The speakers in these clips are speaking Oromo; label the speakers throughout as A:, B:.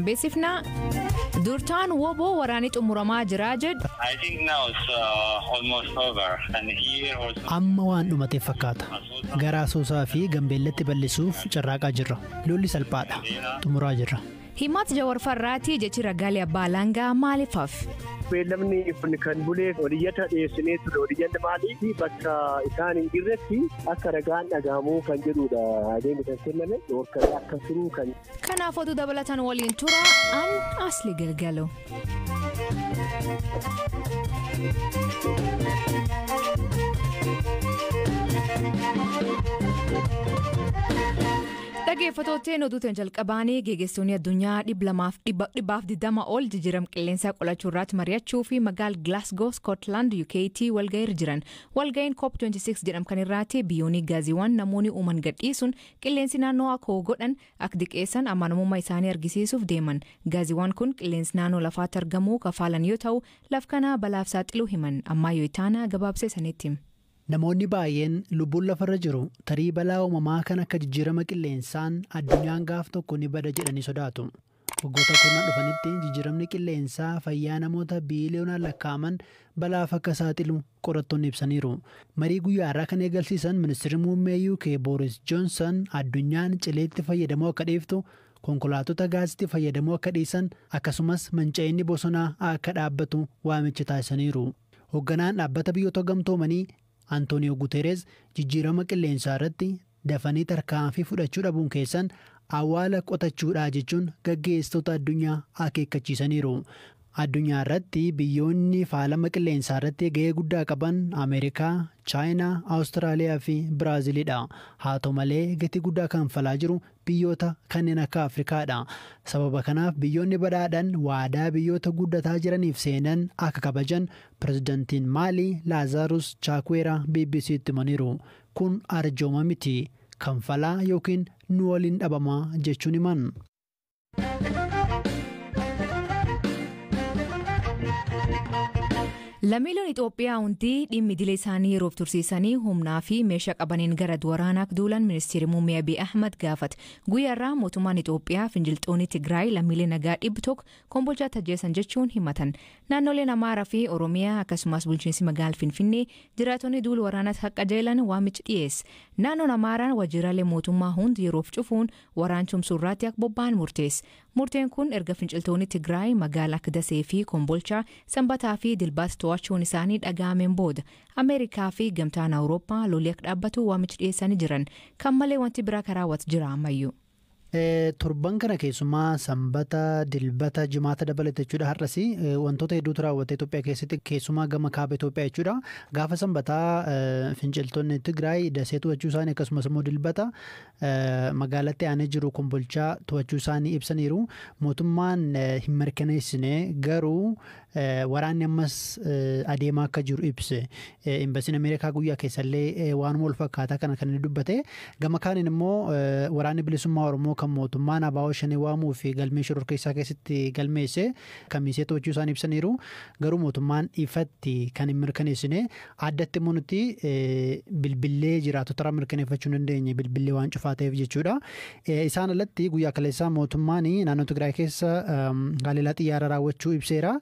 A: Beeksifnaa durtaan woboo waraanii xumuramaa jira jedhu.
B: I think now it's almost over and here also.
C: Amma waan dhumate fakkaata. Gara Asoosaa fi Gambeellatti bal'isuuf carraaqaa jirra. Lolli salphaadha. Xumuraa jirra.
A: Himat Jawar Farraatii jechi ragaalee abbaa alangaa maaliifaaf?
D: Beellamni kun kan buleef oliyyata dhiyeessinee ture. Oliyyanni maaliif bakka isaan hin jirretti akka ragaan dhagahamuu kan jedhudha. Adeemni kan kenname dhorkamee akka turuu kan.
A: Kanaaf oduu dabalatan waliin tura an Asli Galgalo. Dhaggeeffattootni oduutiin jalqabaanii geggeessitoonni addunyaa 220 ol jijjiirama qilleensaa qolachuu irratti mari'achuu fi magaala Glasgow, Scotland, UK'tti walga'iirra jiran. Walga'iin COP26 jedhamu kan irratti biyyoonni gaaziiwwan namoonni uuman gadhiisuun qilleensi naannoo akka godhan akka diqeessan amanamummaa isaanii argisiisuuf deeman. Gaaziiwwan kun qilleensi naannoo lafaatti argamuu kafaalan yoo ta'u, laf kana balaaf saaxiluu himan. Ammayyoo Itaanaa gabaabsee sanitti.
C: Namoonni baay'een lubbuun lafarra jiru tarii balaa uumamaa kan akka jijjiirama qilleensaan addunyaan gaaf tokko ni bada jedhanii sodaatu. Waggoota kurnan dhufanitti jijjiiramni qilleensaa fayyaa namoota biiliyoonaan lakkaa'aman balaaf akka saaxilu qorattoonni ibsaniiru. Marii guyyaa har'aa kan eegalsiisan ministeerri muummee UK Boris Johnson addunyaan cileetti fayyadamuu akka dhiiftu, konkolaattota gaasitti fayyadamuu akka dhiisan, akkasumas manca'inni bosonaa akka dhaabbatu waamicha taasisaniiru. Hoogganaan dhaabbata biyyoota gamtoomanii Antooniyoo Guterees jijjiirama qilleensaa irratti dafanii tarkaanfii fudhachuu dhabuun keessan awwaala qotachuudhaa jechuun gaggeessitoota addunyaa akeekkachiisaniiru. Addunyaa irratti biyyoonni faalama qilleensaa irratti gahee guddaa qaban Ameerikaa, Chaayinaa, Awustiraaliyaa fi Biraaziliidha. Haa ta'u malee gatii guddaa kanfalaa jiru biyyoota kanneen akka Afrikaadha. Sababa kanaaf biyyoonni badhaadhan waadaa biyyoota guddataa jiraniif seenan akka kabajan pirezidantiin Maalii Laazaarus Chaakweeraa BBC'tti himaniiru. Kun arjooma miti. Kanfalaa yookiin nu waliin dhabamaa jechuun himan.
A: Lammiileen Itoophiyaa hundi dhimmi idilee isaanii yeroof tursiisanii humnaa fi meeshaa qabaniin gara waraanaaf duulan ministeerri muummee Abiy Ahmad gaafate. Guyyaa irraa mootummaan Itoophiyaa finciltoonni Tigraay lammiilee nagaa 100 Kombolchaatti ajjeesan jechuun himatan. Naannoleen Amaaraa fi Oromiyaa akkasumas bulchiinsi magaalaa Finfinnee jiraatonni duula waraanaatti akka qajeelan waamicha dhiyeesse. Naannoon Amaaraan waajjiraalee mootummaa hundi yeroof cufuun waraan cimsuu irratti akka bobba'an murteesse. Murteen kun erga finciltoonni Tigraay magaalaa akka Dasee fi Kombolchaa Sanbataa fi Dilbaas to'achuun isaanii dhaga'ameen booda Ameerikaa fi gamtaan Awurooppaa lolli akka dhaabbatu waamicha dhiyeessanii jiran. Kan malee wanti biraa karaawwatu jira ammayyuu.
C: Torban kana keessumaa Sanbata, Dilbata, Jimaata dabalate jechuudha. Har'as wantoota hedduutu raawwate Itoophiyaa keessatti, keessumaa gama kaaba Itoophiyaa jechuudha. Gaafa Sanbataa finciltoonni Tigraay Dasee to'achuu isaanii, akkasumas immoo Dilbata magaalatti aanee jiru Kombolchaa to'achuu isaanii ibsaniiru. Mootummaan hin mirkaneessine, garuu waraanni ammas adeemaa akka jiru ibse. Imbasiin Ameerikaa guyyaa keessallee waanuma wal fakkaataa kana kan inni dubbate. Gama kaaniin immoo waraanni bilisummaa Oromoo kan mootummaan ABO Shanee waamuu fi galmee shororkeessaa keessatti galmeesse kamisee to'achuu isaanii ibsaniiru. Garuu mootummaan ifatti kan hin mirkaneessine. Addatti immoo nuti bilbillee jiraatota irraa mirkaneeffachuu hin dandeenye, bilbillee waan cufaa ta'eef jechuudha. Isaan alatti guyyaa kaleessaa mootummaan naannoo Tigraay keessa haleellaa xiyyaara raawwachuu ibseera.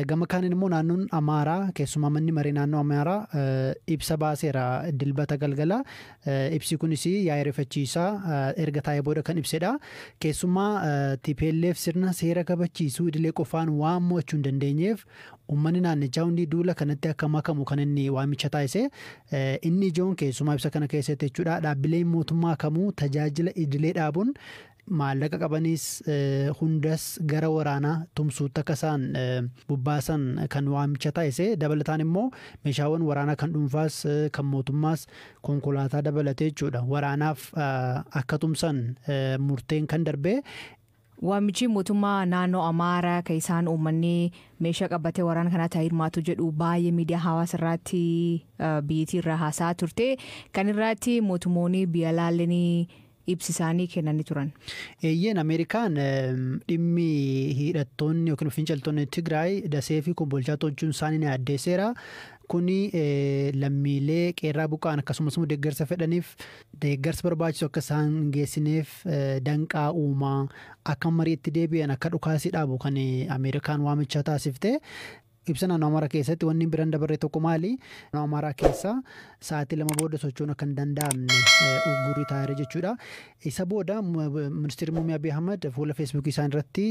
C: Gama kaaniin immoo naannoon Amaaraa, keessumaa manni maree naannoo Amaaraa ibsa baaseera Dilbata galgala. Ibsi kunis yaa'ii ariifachiisaa erga taa'ee booda kan ibsedha. Keessumaa TPLF sirna seera kabachiisuu idilee qofaan waan mo'achuu hin dandeenyeef uummanni naannichaa hundi duula kanatti akka makamu kan inni waamicha taasise. Inni ijoon keessumaa ibsa kana keessatti jechuudha, dhaabbileen mootummaa kamuu tajaajila idilee dhaabuun maallaqa qabanis hundas gara waraanaa tumsuutti akka isaan bobbaasan kan waamicha taasise. Dabalataan immoo meeshaawwan waraanaa kan dhuunfaas kan mootummaas konkolaataa dabalatee jechuudha waraanaaf akka tumsan murteen kan darbee.
A: Waamichi mootummaa naannoo Amaaraa kan isaan uummanni meeshaa qabatee waraana kanatti hirmaatu jedhu baay'ee miidiyaa hawaasa irratti biyyattii irraa haasaa turte. Kan irratti mootummoonni biyya laalanii ibsi isaanii kennanii turan.
C: Eeyyeen, Ameerikaan dhimmi hidhattoonni yookiin finciltoonni Tigraay Dasee fi Kombolchaa to'achuun isaanii ni addeesseera. Kuni lammiilee qeerraa buqqa'an akkasumas immoo deeggarsa fedhaniif deeggarsa barbaachisu akka isaan geessineef danqaa uumaa akka mariitti deebi'an akka dhukaasii dhaabu kan Ameerikaan waamicha taasifte. Ibsa naannoo Amaaraa keessatti wanni biraan dabarre tokko maali? Naannoo Amaaraa keessa sa'aatii 2 booda socho'uun akka hin danda'amne uggurii taa'eera jechuudha. Isa booda ministeerri muummee Abiy Ahmad fuula feesbuukii isaan irratti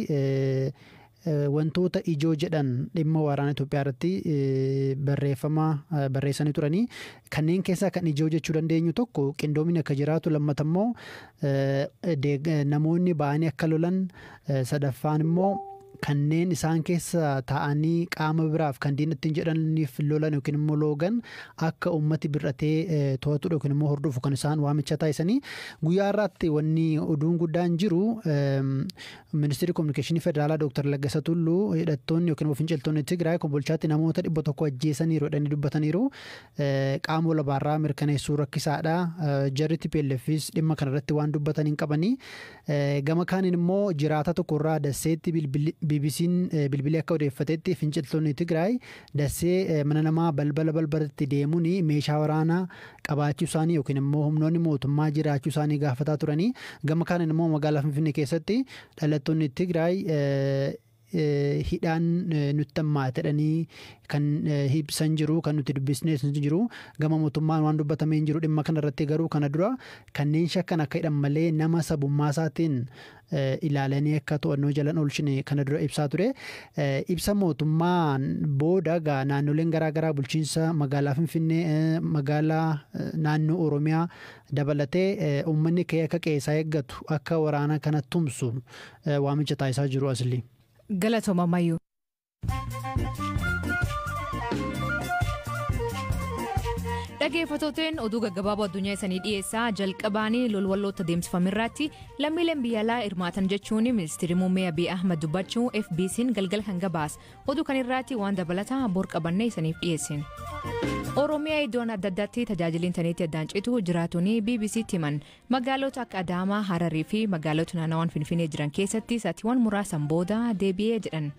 C: wantoota ijoo jedhan dhimma waraana Itoophiyaa irratti barreeffama barreessanii turanii kanneen keessaa kan ijoo jechuu dandeenyu tokko qindoomini akka jiraatu, lammata immoo namoonni ba'anii akka lolan, sadaffaan immoo kanneen isaan keessa taa'anii qaama biraaf kan diina ittiin jedhaniif lolan yookiin immoo loogan akka uummati bir'atee to'atudha yookiin immoo hordofu kan isaan waamicha taasisanii. Guyyaa har'aatti wanni oduun guddaan jiru ministeerri kominikeeshinii federaalaa Dr. Laggasa Tulluu hidhattoonni yookiin immoo finciltoonni Tigraay Kombolchaatti namoota 100 ajjeesaniiru jedhanii dubbataniiru. Qaama olabaarraa mirkaneessuu rakkisaadha. Jarri TPLFis dhimma kanarratti waan dubbatan hin qabanii. Gama kaaniin immoo jiraata tokkorraa Dasseetti BBC'n bilbilee akka odeeffatetti finciltoonni Tigraay Dassee mana namaa balbala balbalatti deemuun meeshaa waraanaa qabaachuu isaanii yookiin immoo humnoonni mootummaa jiraachuu isaanii gaafataa turanii. Gama kaaniin immoo magaalaa Finfinnee keessatti dhalattoonni Tigraay hidhaan nutti hammaate jedhanii kan ibsan jiru, kan nuti dubbisnes jiru. Gama mootummaan waan dubbatamee hin jiru dhimma kanarratti, garuu kana dura kanneen shakkan akka hidhan malee nama sabummaa isaatiin ilaalanii akka to'annoo jalan oolchine kana dura ibsaa ture. Ibsa mootummaan booda naannoleen garaagaraa bulchiinsa magaalaa Finfinnee, magaalaa naannoo Oromiyaa dabalatee uummanni ka'ee akka qe'eesaa eeggatu, akka waraana kana tumsu waamicha taasisaa jiru asli.
A: Galatooma Mayyuu. Dhaggeeffattooteen, oduu gaggabaaboo addunyaa isanii dhiyeessaa. Jalqabaanii lolwalloota deemsifamirraatti lammiileen biyya alaa hirmaatan jechuun ministeerri muummee Abiy Ahmad dubbachuu FBC'n galgala kan gabaas. Oduu kan irraatti waan dabalataa bor qabannee isaniif dhiyeessin. Oromiyaa iddoon adda addaatti tajaajilli intarneetii addaan citu jiraatuni BBCtti himan. Magaalota akka Adaamaa, Hararii fi magaalota naannawaan Finfinnee jiran keessatti sa'aatiiwwan muraasan booda deebi'ee jedhan.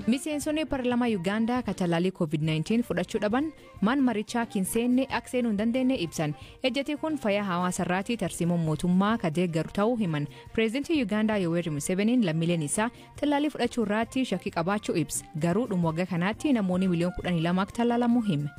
A: Miseensonni paarlaamaa Yuugaandaa ka talaalii COVID-19 fudhachuu dhaban man marichaa kinseenne akka seenuu hin dandeenye ibsan. Ejjeti kun fayyaa hawaasa irraatti tarsiimoo mootummaa ka deeggaru ta'uu himan. Pireezidantii Yuugaandaa Yoweri Museveniin lammiileen isaa talaalii fudhachuu irraatti shakkii qabaachuu ibsa. Garuu dhuma waggaa kanaatti namoonni miliyoona 12 akka talaalamuu hime.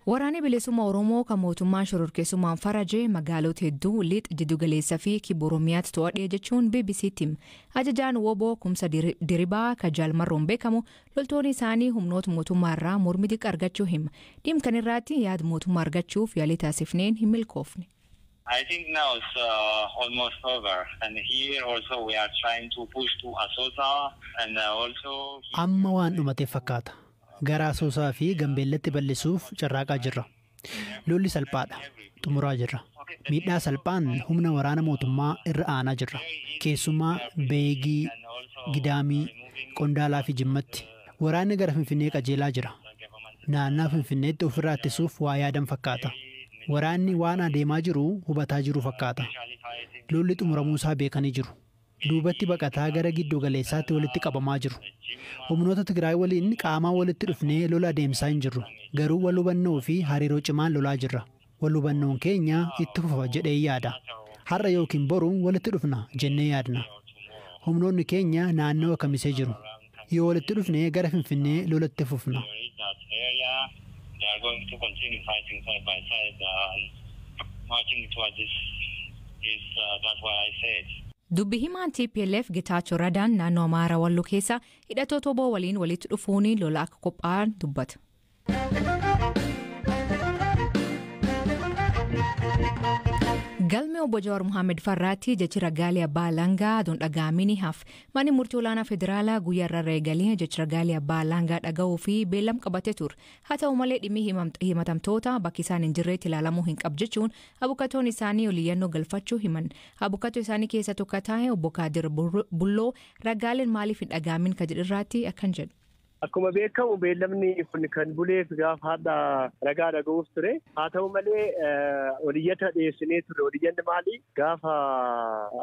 A: Waraanni bilisummaa Oromoo kan mootummaan shororkeessummaan farajee magaalota hedduu lixa, jiddugaleessaa fi kibba Oromiyaatti to'adhe jechuun BBCtti hime. Ajajaan WBO Kumsa Diribaa kan Jaalmarroon beekamu loltoonni isaanii humnoota mootummaa irraa mormi xiqqaa argachuu hima. Dhimma kana irratti yaada mootummaa argachuuf yaalii taasifneen hin milkoofne.
B: I think now it's almost over. And here also we are trying to push to Asosa and also.
C: Amma waan dhumate fakkaata. Gara Asoosaa fi Gambeellatti bal'isuuf carraaqaa jirra. Lolli salphaadha. Xumuraa jirra. Miidhaa salphaan humna waraana mootummaa irra aanaa jirra. Keessumaa Beegii, Gidaamii, Qondaalaa fi Jimmatti. Waraanni gara Finfinnee qajeelaa jira. Naannaa Finfinneetti ofirraa ittisuuf waa yaadan fakkaata. Waraanni waan adeemaa jiru hubataa jiru fakkaata. Lolli xumuramuu isaa beekanii jiru. Duubatti baqataa gara giddu galeessaatti walitti qabamaa jiru. Humnoota Tigraay waliin qaamaan walitti dhufnee lola adeemsaa hin jirru. Garuu wal hubannoo fi hariiroo cimaan lolaa jirra. Wal hubannoon keenya itti fufa jedhee yaada. Har'a yookiin boru walitti dhufna jennee yaadna. Humnoonni keenya naannoo kamisee jiru. Yoo walitti dhufnee gara Finfinnee lolatti fufna.
B: They are going to continue fighting side by side and marching towards this is that's what I said.
A: Dubbi himaan TPLF Getaachoo Radaan naannoo Amaaraa Walloo keessa hidhattoota WBO waliin walitti dhufuun lola akka qophaa'an dubbata. Galmee obbo Jawaar Mohaammed Farraatti jechi ragaalee abbaa alangaa aduun dhaga'amini haaf. Manni murtii olaanaa federaalaa guyyaa irraa eegalee jechi ragaalee abbaa alangaa dhaga'uu fi beellam qabatee ture. Haa ta'u malee, dhimmi himatamtoota bakki isaan hin jirreetti ilaalamuu hin qabu jechuun abukatoon isaanii oliyyannoo galfachuu himan. Abukatoo isaanii keessa tokko taa'e obbo Kaadir Bulloo ragaaleen maaliif hin dhaga'amin ka jedhirraatti akkan jedhu.
D: Akkuma beekamu beellamni kun kan buleef gaafa har'a ragaa dhaga'uuf ture. Haa ta'u malee oliyyata dhiyeessinee ture. Oliyyanni maali? Gaafa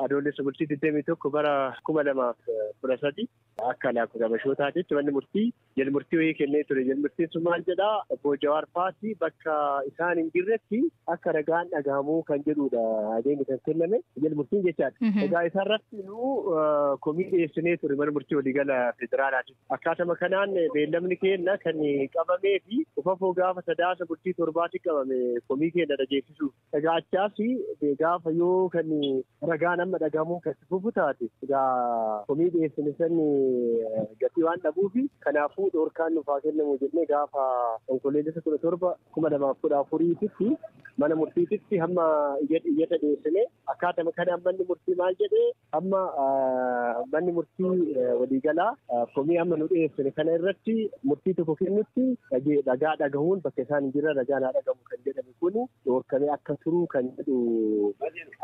D: adoolessa bultii 21 bara 2013 akka lakkoofsa Habashootaatitti manni murtii jalmurtii wayii kennee ture. Jalmurtiin sun maal jedhaa? Obbo Jawaar Faati bakka isaan hin jirretti akka ragaan dhagahamuu kan jedhudha ajajni kan kenname jalmurtiin jechaadha. Egaa isarratti nu komii dhiyeessinee ture mana murtii waliigala federaalaati. Akkaatuma kanaan beellamni keenya kan qabamee fi ufafoo gaafa sadaasa bultii torbaatti qabame komii keenya dhageessisuuf. Egaa achaas gaafa yoo kan ragaan amma dhagahamuu kan fufu taate egaa komii dhiyeessine san gatii waan dhabuufi kanaafuu dhoorkaan nuuf haa kennamu jennee gaafa onkoloolessa 17 2014 mana murtiititti hamma iyyata dhiyeessine. Akkaatuma kanaan manni murtii maal jedhee hamma manni murtii waliigalaa komii amma nu dhiyeessine kana irratti murtii tokko kennutti dhagaa dhagahuun bakka isaan hin jirre ragaan haa dhagamu kan jedhame kun dhoorkamee akka turu kan jedhu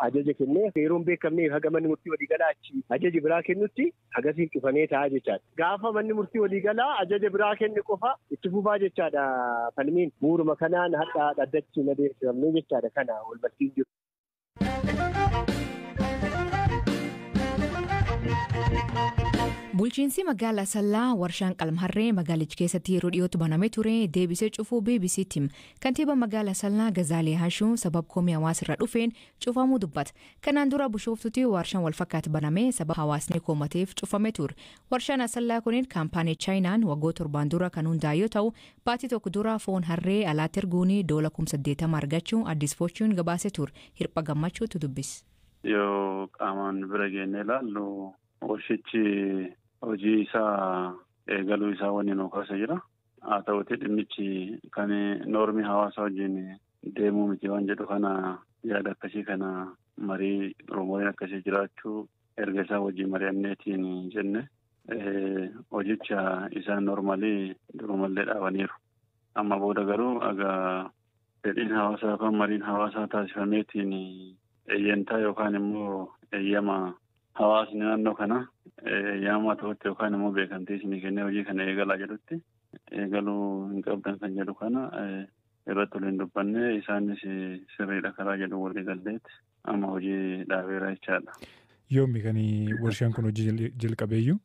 D: ajaja kennee yeroo hin beekamneef haga manni murtii waliigalaa achi ajaji biraa kennutti hagasiin cufamee ta'a jechaadha. Gaafa manni murtii waliigalaa ajaja biraa kenne qofa itti fufaa jechaadha falmiin. Bu'uuruma kanaan hadhaa dhaddachi hin adeemsifamne jechaadha kana walmattiin jiru.
A: Bulchiinsi magaalaa Asallaa warshaan qalmaharree magaalicha keessatti yeroo dhiyootti banamee ture deebisee cufuu BBC'tti hima. Kantiibaa magaalaa Asallaa Gazaalee Hashuu sababa komii hawaasa irraa dhufeen cufamuu dubbata. Kanaan dura Bishooftutti warshaan walfakkaatu banamee sababa hawaasni komateef cufamee ture. Warshaan Asallaa kunin kaampaanii Chaayinaan waggoota 7 dura kan hundaa'e yoo ta'u, baatii tokko dura foon harree alaatti erguun doolara 80,000 argachuu Addis Fortune gabaasee ture. Hirpha gammachuutu dubbise.
E: Yoo qaamaan bira geennee ilaallu warshichi hojii isaa eegaluu isaa wanni nu kaasa jira. Haa ta'uti dhimmichi kan noormii hawaasaa wajjin deemuu miti waan jedhu kana yaada akkasii kana marii rumooriin akkasii jiraachuu erga isaa wajjin mari'anneetiin jenne hojicha isaan noormalii durumallee dhaabaniiru. Amma booda garuu aga fedhiin hawaasaa yookaan mariin hawaasaa taasifameetiin eeyyantaa yookaan immoo eeyyama hawaasni naannoo kana eeyyama ta'utti yookaan immoo beekamtii isinii kennee hojii kana eegalaa jedhutti eegaluu hin qabdan kan jedhu kana irratti waliin dubbanne isaanis sirriidha karaa jedhu walii galleetti amma hojii dhaabeera jechaadha.
F: Yoomi kan warshaan kun hojii jalqabeeyyuu?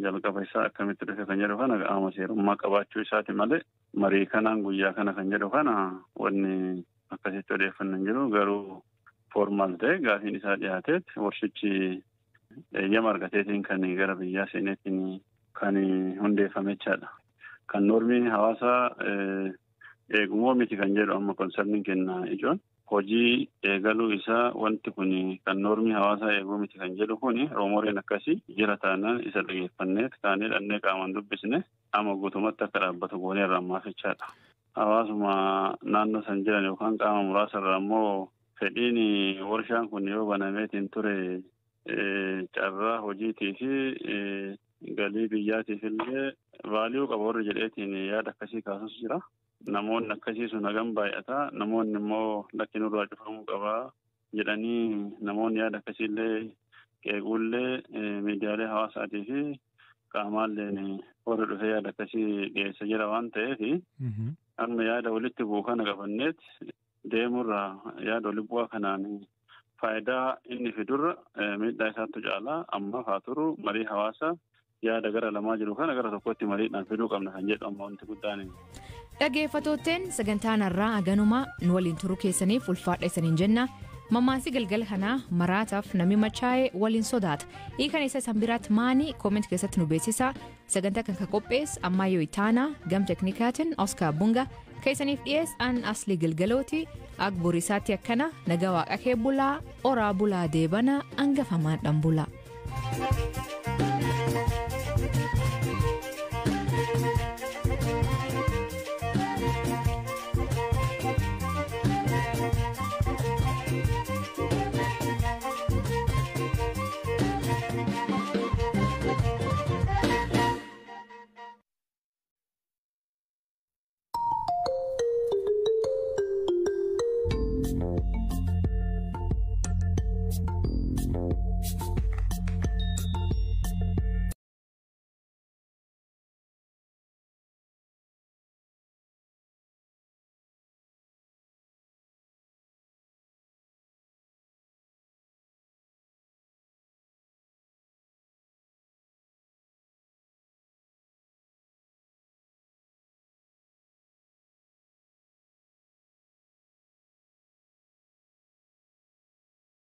E: Jalqaba isaa akkamitti dhufe kan jedhu kana qaama seerummaa qabaachuu isaati malee marii kanaan guyyaa kana kan jedhu kana wanni akkasitti odeeffannu hin jiru garuu formaal ta'e gaafiin isaa dhiyaateet warshichi eeyyama argateetiin kan gara biyyaa seeneetiin kan hundeeffame jechaadha. Kan noormii hawaasaa eegumoo miti kan jedhu amma konsarniin kenna ijoon hojii eegaluu isaa wanti kun kan noormii hawaasaa eeguu miti kan jedhu kun rumooreen akkasii jira taanaan isa dhageeffanneet kaanee dhannee qaamaan dubbisne amma guutumatti akka dhaabbatu gooneerra ammaaf jechaadha. Hawaasuma naannoo san jiran yookaan qaama muraasarra immoo fedhiin warshaan kun yoo banameetiin ture carraa hojiitii fi galii biyyaatiif illee vaaliyuu qaba warri jedheetiin yaada akkasii kaasus jira. Namoonni akkasii sun hagam baay'ata. Namoonni immoo lakki nurraa cufamuu qabaa jedhanii namoonni yaada akkasii illee qeequullee miidiyaalee hawaasaatii fi qaamaalleen warri dhufee yaada akkasii dhiyeessa jira waan ta'eef amma yaada walitti bu'u kana qabanneet deemurraa yaada walitti bu'aa kanaan faayidaa inni fidurra miidhaa isaattu caalaa ammaaf haa turu marii hawaasaa yaada gara lamaa jiru kana gara tokkotti mariidhaan fiduu qabna kan jedhu amma wanti guddaan.
A: Dhaggeeffattootteen sagantaan har'aa aganumaa nu waliin turuu keessaniif ulfaadha isaniin jenna. Mammaansi galgala kanaa maraataaf namni machaa'e waliin sodaata. Hiikan isa isaan biraatti maanii koomenti keessatti nu beeksisa. Sagantaa kan qopheesse Ammayyoo Itaanaa gam teknikaatiin Oskaar Bunga keessaniif dhiyeesse an Aslii Galgalooti. Ak boriisaatti akkana nagaa waaqa kee bulaa oraa bulaa deebana hangafamaan dhan bulaa.